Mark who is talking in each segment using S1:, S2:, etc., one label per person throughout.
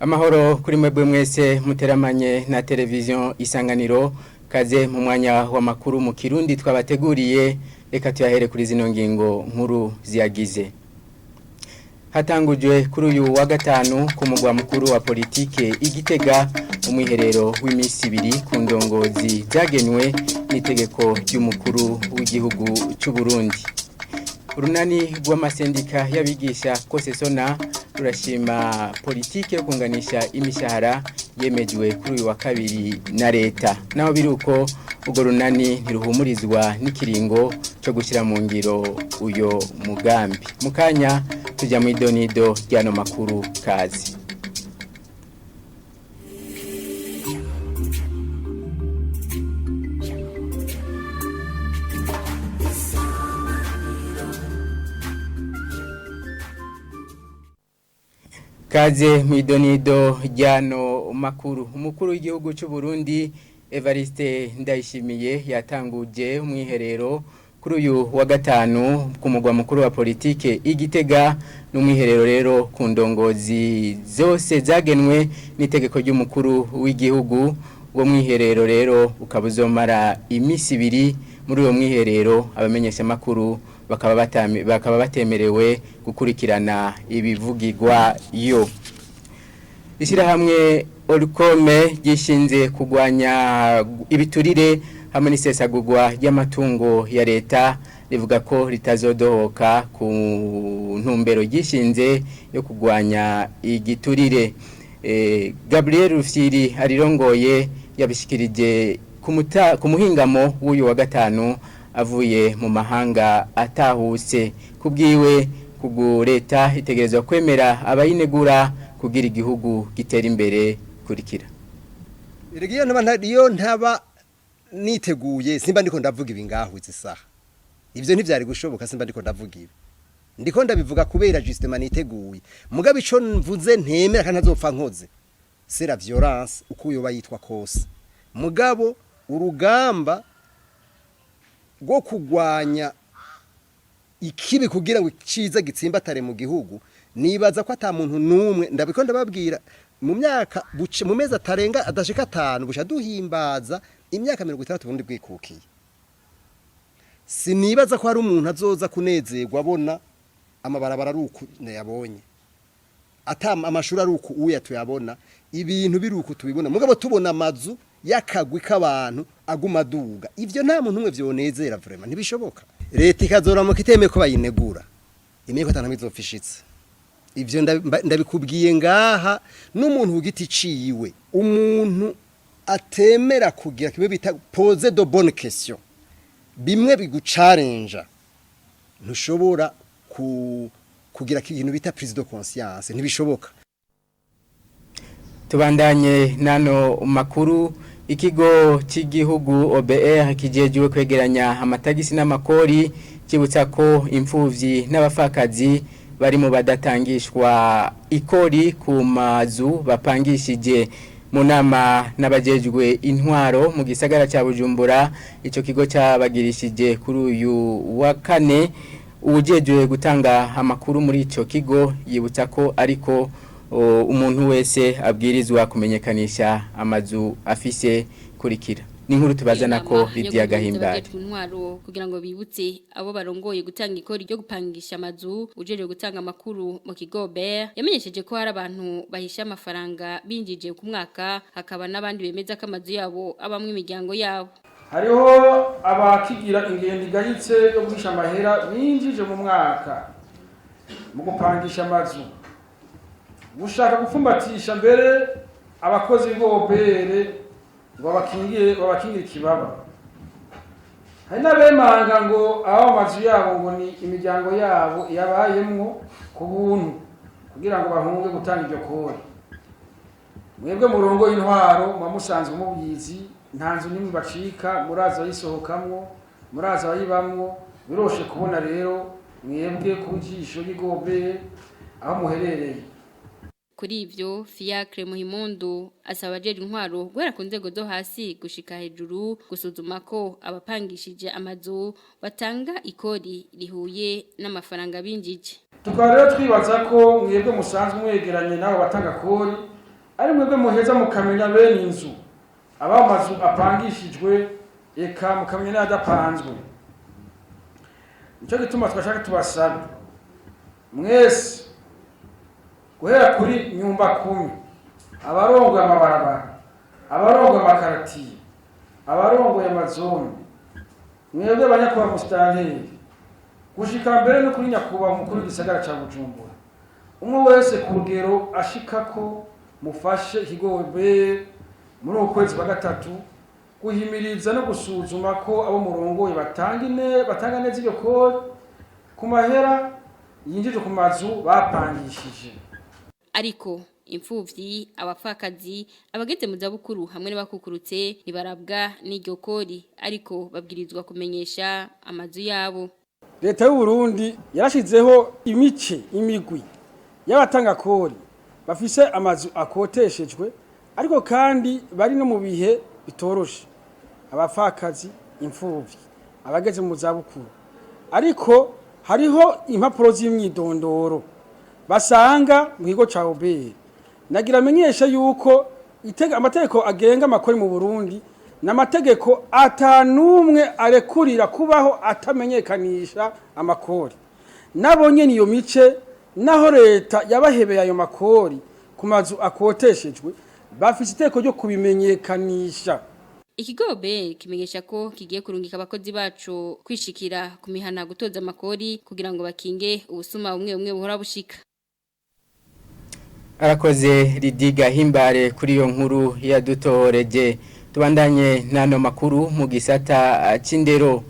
S1: Amahoro kuri mwebwe mwese muteramanye na televiziyo Isanganiro. Kaze mu mwanya w'amakuru mu Kirundi twabateguriye. Reka tuyahere kuri zino ngingo nkuru ziyagize. Hatangujwe kuri uyu wa gatanu ku mugwa mukuru wa politike Igitega umwiherero w'iminsi ibiri ku ndongozi zagenwe n'itegeko ry'umukuru w'igihugu cy'u Burundi. Urunani rw'amasendika y'abigisha Kosesona rurashima politike yo kunganisha imishahara yemejwe kuri uyu wa kabiri na leta. Naho biri uko, urwo runani ntiruhumurizwa n'ikiringo cyo gushyira mu ngiro uyo mugambi. Mu kanya tujya mu idonido ry'ano makuru. Kazi. Kaze mu idonido ry'ano makuru. Umukuru w'igihugu cy'u Burundi Evariste Ndayishimiye yatanguje umwiherero kuri uyu wa gatanu ku mugwa mukuru wa politike Igitega, n'umwiherero rero ku ndongozi zose zagenwe n'itegeko ry'umukuru w'igihugu. Uwo mwiherero rero ukaba uzomara iminsi 2. Muri uwo mwiherero abamenyeshamakuru bakaba batemerewe gukurikirana ibivugirwa yo. Ishyirahamwe Olucome ryishinze kurwanya ibiturire hamwe n'isesagurwa ry'amatungo ya leta rivuga ko ritazodohoka ku ntumbero ryishinze yo kurwanya igiturire. Gabriel Rufyiri arirongoye yabishikirije ku muhingamo w'uyu wa gatanu avuye mu mahanga atahuse. Kubwiwe kugu leta itegerezwa kwemera abayinegura kugira igihugu gitera imbere. Kurikira.
S2: Erega iyo ntaba niteguye, simba ndiko ndavuga ibi ngaho izi saha. Ivyo ntivyari gushoboka, simba ndiko ndavuga ibi. Ndiko ndabivuga kubera justement niteguye. Mugabe ico mvuze ntemera kandi ntazopfa nkoze, c'est la violence, uko yoba yitwa kose. Mugabo urugamba rwo kugwanya ikibi kugira ngo iciza gitsimbatare mu gihugu, nibaza ko ata muntu numwe. Ndabiko ndababwira, mu myaka buce, mu mezi atarenga adashika 5, busha duhimbaza imyaka 60 Burundi bwikukiye. Sinibaza ko hari umuntu azoza kunezerwa abona amabarabara ari uku yabonye, ata amashuri ari uku uya tuyabona, ibintu biri uku tubibona, mugabo tubona amazu y'akagwi k'abantu aguma aduga. Ivyo nta muntu umwe vyonezera, vraiment ntibishoboka. Leta ikazoramuka itemeye ko bayinegura, imenye ko atantamwe izopfa. Ivyo ndabikubwiye ngaha n'umuntu ku giti ciwe. Umuntu atemera kugira kimwe bita poser de bonnes questions, bimwe bigucarenja, ntushobora kugira ikintu bita prise de conscience, ntibishoboka.
S1: Tubandanye nano makuru. Ikigo cy'igihugu OBR kijejwe kwegeranya amatagisi n'amakori kibutsa ko imfuvyi n'abafakazi bari mu badatangishwa ikori ku mazu bapangishije. Mu nama n'abajejwe intwaro mu gisagara cya Bujumbura ico kigo cyabagirishije kuri uyu wa kane, uwujejwe gutanga amakuru muri ico kigo yibutsa ko ariko umuntu wese abwirizwa kumenyekanisha amazu afise. Kurikira ni inkuru tubazana ko Lydia Gahimbare.
S3: Intwaro kugira ngo bibutse abo barongoye gutanga ikori ryo gupangisha amazu. Ujeje gutanga amakuru mu kigo BER yamenyesheje ko hari abantu bahisha amafaranga binjije ku mwaka, hakaba n'abandi bemeza ko amazu yabo abamwe imiryango yabo.
S4: Hariho abakigira ingendo igayitse yo guhisha amahera binjije mu mwaka mu gupangisha amazu, gushaka gupfumbatisha mbere abakozi b'OBR ngo babakingire ikibaba. Hari n'abemanga ngo abo amazu yabo ngo ni imiryango yabo yabayemwo ku buntu kugira ngo bahunge gutanga iryo kori. Mwebwe murongo y'intwaro muba musanzwe mubizi, nta nzu n'imwe bacika, murazi abayisohokamwo, murazi abayibamwo. Biroshe kubona rero mwebwe ku jisho ry'igobe aho muherereye.
S3: Kuri ivyo, Fiacre Muhimundu asaba abajeje intwaro guhera ku nzego zo hasi gushika hejuru gusuzuma ko abapangishije amazu batanga ikori rihuye n'amafaranga binjije.
S4: Tukaba rero twibaza ko mwebwe musanzwe mwegeranye n'abo batanga kori. Ari mwebwe muheza mukamenya bene inzu, aba mazu apangishijwe, eka mukamenya n'adapanzwe. Nico gituma twashaka tubasabe mwese, guhera kuri nyumba kumi, abarongoye amabarabara, abarongoye amakaratiye, abarongoye amazone, mwebwe banyakubahwa musitanteri, gushika mbere no kuri nyakubahwa umukuru w'igisagara ca Bujumbura, umwe wese ku rugero ashikako, mufashe ikigo OBR muri uku kwezi kwa gatatu guhimiriza no gusuzuma ko abo murongoye batanga neza iryo kori ku mahera yinjije ku mazu bapangishije.
S3: Ariko imfuvyi, abapfakazi, abageze mu zabukuru hamwe n'abakukurutse ntibarabwa n'iryo kori, ariko babwirizwa kumenyesha amazu yabo.
S4: Leta y'u Burundi yarashizeho imice, imigwi y'abatanga kori bafise amazu akoteshejwe, ariko kandi bari no mu bihe bitoroshe: abapfakazi, imfuvyi, abageze mu zabukuru. Ariko hariho impapuro z'imyidondoro basanga mu kigo ca OBR. Nagira amenyeshe yuko amategeko agenga amakori mu Burundi n'amategeko atanumwe arekurira kubaho atamenyekanisha amakori. Nabo nyene iyo mice, naho leta yabahebeye ayo makori ku mazu akoteshejwe, bafise iteko ryo kubimenyekanisha.
S3: Ikigo OBR kimenyesha ko kigiye kurungika abakozi bacu kwishikira ku mihana gutoza amakori kugira ngo bakinge ubusuma bumwe bumwe buhora bushika.
S1: Arakoze Ridiga Himbare kuri iyo nkuru yadutoreje. Tubandanye n'ano makuru mu gisata c'indero.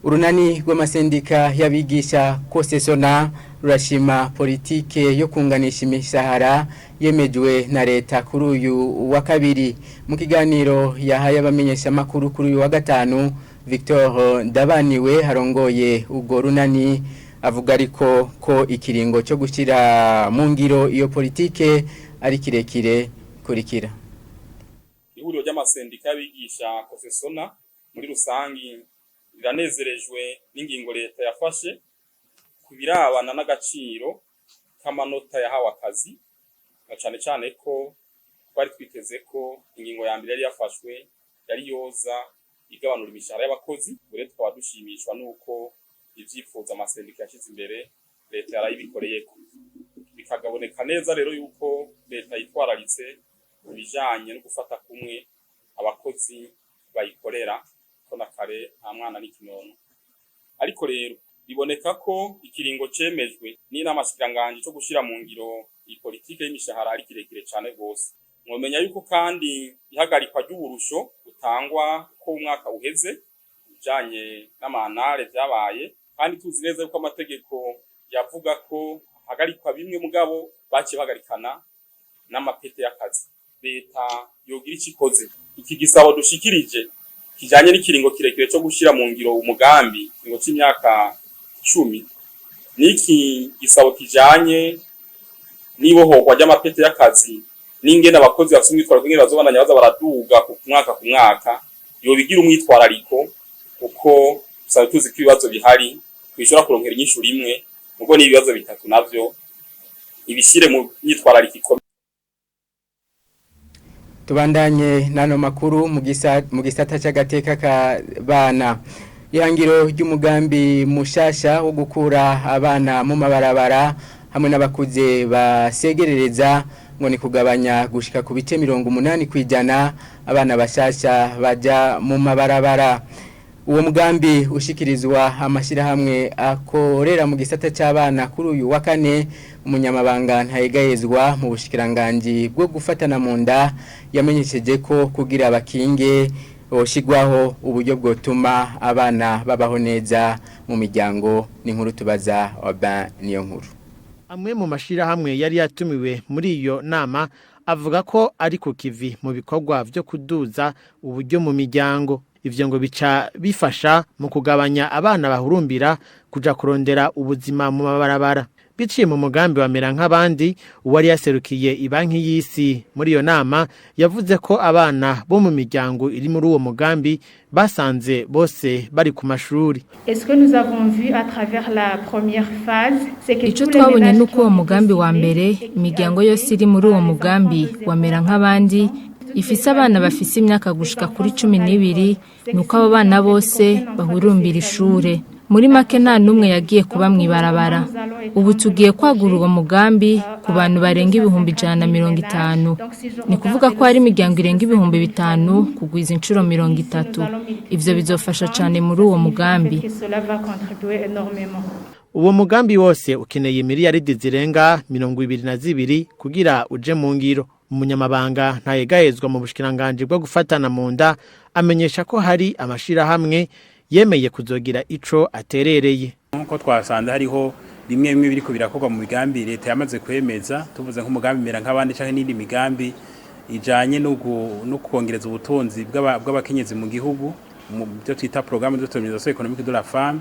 S1: Urunani rw'amasendika y'abigisha Kosesona rurashima politike yo kunganisha imishahara yemejwe na leta kuri uyu wa kabiri. Mu kiganiro yahaye abamenyeshamakuru kuri uyu wa gatanu, Victor Ndabaniwe harongoye urwo runani avuga ariko ko ikiringo cyo gushyira mu ngiro iyo politike ari kirekire. Kurikira.
S5: Ihuriro ry'amasendika y'abigisha Kosesona muri rusangi riranezerejwe n'ingingo leta yafashe ku birabana n'agaciro k'amanota yahawe akazi, na cane cane ko twari twiteze ko ingingo ya mbere yari yafashwe yari yoza igabanura imishahara y'abakozi. Ubu rero tukaba dushimishwa n'uko ivyifuzo amasendika yashize imbere leta yarayibikoreyeko, bikagaboneka neza rero yuko leta yitwararitse mu bijanye no gufata kumwe abakozi bayikorera, ko na kare nta mwana n'ikinono. Ariko rero biboneka ko ikiringo cemejwe n'inama shikiranganji co gushira mu ngiro iyi politike y'imishahara ari kirekire cane gose. Mwomenya yuko kandi ihagarikwa ry'uburusho butangwa ko umwaka uheze bijanye n'amanare vyabaye, kandi tuzi neza yuko amategeko yavuga ko hagarikwa bimwe, mugabo baciye bahagarikana n'amapete y'akazi. Leta yogira ico ikoze. Iki gisabo dushikirije kijanye n'ikiringo kirekire co gushira mu ngiro umugambi, ikiringo c'imyaka 10, n'iki gisabo kijanye n'ibohorwa ry'amapete y'akazi n'ingene abakozi bafise umwitwarariko, ingene bazobandanya baza baraduga ku mwaka ku mwaka, yobigira umwitwarariko, kuko dusanzwe tuzi ko ibibazo bihari twishobora kuronkera inyishu rimwe, mugo n'ibibazo bitatu navyo ibishire mu myitwarariko ikomeye.
S1: Tubandanye n'ano makuru mu gisata c'agateka k'abana. Ihangiro ry'umugambi mushasha wo gukura abana mu mabarabara hamwe n'abakuze basegerereza ngo ni kugabanya gushika ku bice 80% abana bashasha baja mu mabarabara. Uwo mugambi ushikirizwa amashirahamwe akorera mu gisata c'abana kuri uyu wa kane. Umunyamabanga ntayegayezwa mu bushikiranganji bwo gufatana mu nda yamenyesheje ko kugira abakinge boshigwaho uburyo bwotuma abana babaho neza mu miryango. N'inkuru tubaza Obin niyo nkuru.
S6: Amwe mu mashirahamwe yari yatumiwe muri iyo nama avuga ko ari ku kivi mu bikorwa vyo kuduza uburyo mu miryango. Ivyo ngo bica bifasha mu kugabanya abana bahurumbira kuja kurondera ubuzima mu mabarabara. Biciye mu mugambi wa mera nk'abandi, uwari yaserukiye ibanki y'isi muri iyo nama yavuze ko abana bo mu miryango iri muri uwo mugambi basanze bose bari ku mashuri.
S7: Icyo twabonye ni uko uwo mugambi wa mbere, imiryango yose iri muri uwo mugambi wa mera nk'abandi ifise abana bafise imyaka gushika kuri 12, ni uko abo bana bose bahurumbira ishure. Muri make nta n'umwe yagiye kuba mw'ibarabara. Ubu tugiye kwagura uwo mugambi ku bantu barenga 150,000. Ni kuvuga ko hari imiryango irenga 5000 kugwiza inshuro 30. Ivyo bizofasha cane muri uwo mugambi.
S6: Uwo mugambi wose ukeneye miliyaridi zirenga 22 kugira uje mu ngiro. Umunyamabanga ntayegayezwa mu bushikiranganji bwo gufatana mu nda amenyesha ko hari amashirahamwe yemeye kuzogira ico aterereye.
S8: Nkuko twasanze hariho bimwe bimwe biriko birakorwa mu migambi leta yamaze kwemeza, tuvuze nk'umugambi mera nk'abandi canke n'indi migambi ijanye no kongereza ubutunzi bw'abakenyezi mu gihugu, mu byo twita programme d'autonomisation économique de la femme,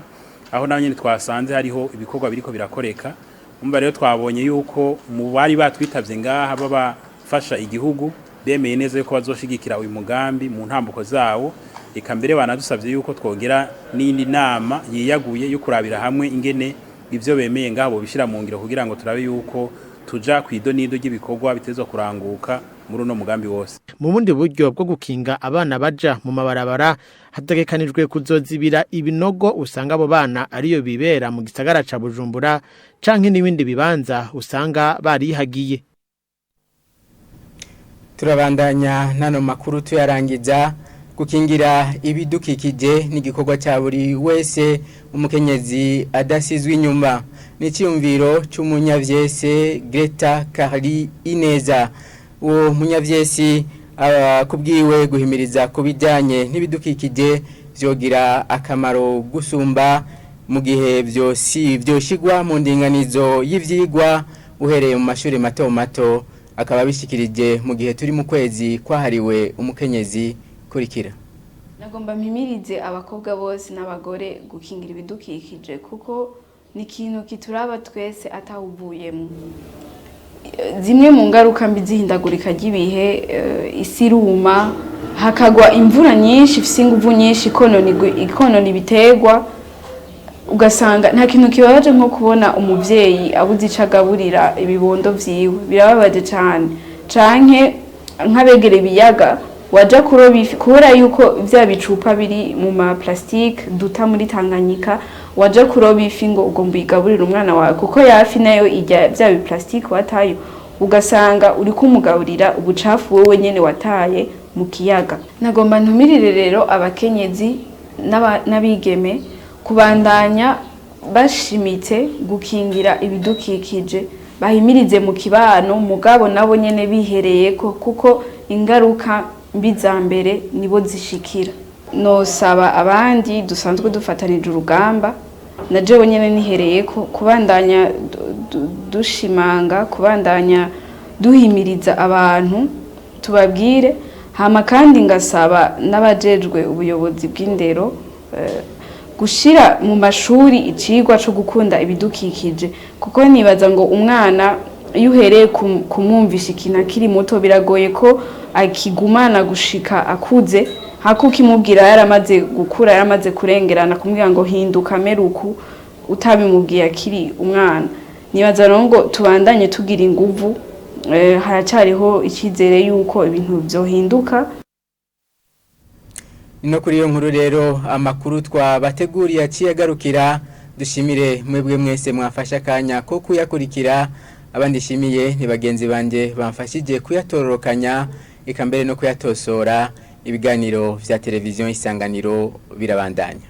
S8: aho naho nyene twasanze hariho ibikorwa biriko birakoreka. Umva rero twabonye yuko mu bari batwitavye ngaha babafasha igihugu bemeye neza yuko bazoshigikira uyu mugambi mu ntambuko zawo. Eka mbere banadusavye yuko twogera n'indi nama yiyaguye yo kurabira hamwe ingene ivyo bemeye ngaho bobishira mu ngiro, kugira ngo turabe yuko tuja kwidonido ry'ibikorwa bitezwa kuranguka muri uno mugambi wose.
S6: Mu bundi buryo bwo gukinga abana baja mu mabarabara, hategekanijwe kuzozibira ibinogo usanga abo bana ariyo bibera mu gisagara ca Bujumbura canke n'ibindi bibanza usanga barihagiye.
S1: Turabandanya nano makuru tuyarangiza. Gukingira ibidukikije n'igikorwa cya buri wese, umukenyezi adasizwe inyuma. N'iciyumviro cy'umunyavyese Greta Carli Ineza. Uwo munyavyesi kubwiwe guhimiriza kubijyanye n'ibidukikije vyogira akamaro gusumba mu gihe vyosi vyoshigwa mu ndinganizo y'ivyigwa uhereye mu mashuri mato mato, akaba bishikirije mu gihe turi mu kwezi kwahariwe umukenyezi. Kurikira.
S9: Nagomba mpimirize abakobwa bose n'abagore gukingira ibidukikije, kuko ni ikintu kituraba twese atawuvuyemo. Zimwe mu ngaruka mbi z'ihindagurika ry'ibihe, isi iruma, hakagwa imvura nyinshi ifise inguvu nyinshi ikonona ibiterwa, ugasanga nta kintu kibabaje nko kubona umuvyeyi abuze ico agaburira ibibondo vyiwe, birababaje cane. Canke nk'abegera ibiyaga waja kuroba ifi, kubera yuko vya bicupa biri mu ma plastique duta muri Tanganyika, waja kuroba ifi ngo ugomba uyigaburire umwana wawe, kuko yafi nayo irya vya bi plastique watayo, ugasanga uri kumugaburira ubucafu wowe nyene wataye mu kiyaga. Nagomba ntumirire rero abakenyezi n'abigeme kubandanya bashimitse gukingira ibidukikije, bahimirize mu kibano, mugabo nabo nyene bihereyeko, kuko ingaruka mbi za mbere nibo zishikira. Nosaba abandi dusanzwe dufatanije urugamba, na jewe nyene nihereyeko, kubandanya dushimanga, kubandanya duhimiriza abantu tubabwire. Hama kandi ngasaba n'abajejwe ubuyobozi bw'indero gushira mu mashuri icigwa co gukunda ibidukikije, kuko nibaza ngo umwana iyo uhereye kumwumvisha ikintu akiri muto biragoye ko akigumana gushika akuze, hako ukimubwira yaramaze gukura, yaramaze kurengerana, kumubwira ngo hinduka meruku utabimubwiye akiri umwana. Nibaza rero ngo tubandanye tugira inguvu, haracariho icyizere yuko ibintu vyohinduka.
S1: No kuri iyo nkuru rero amakuru twabateguriye aciye agarukira. Dushimire mwebwe mwese mwafashe akanya ko kuyakurikira. Abandi shimiye ni bagenzi banje bamfashije kuyatororokanya eka mbere no kuyatosora. Ibiganiro vya televiziyo Isanganiro birabandanya.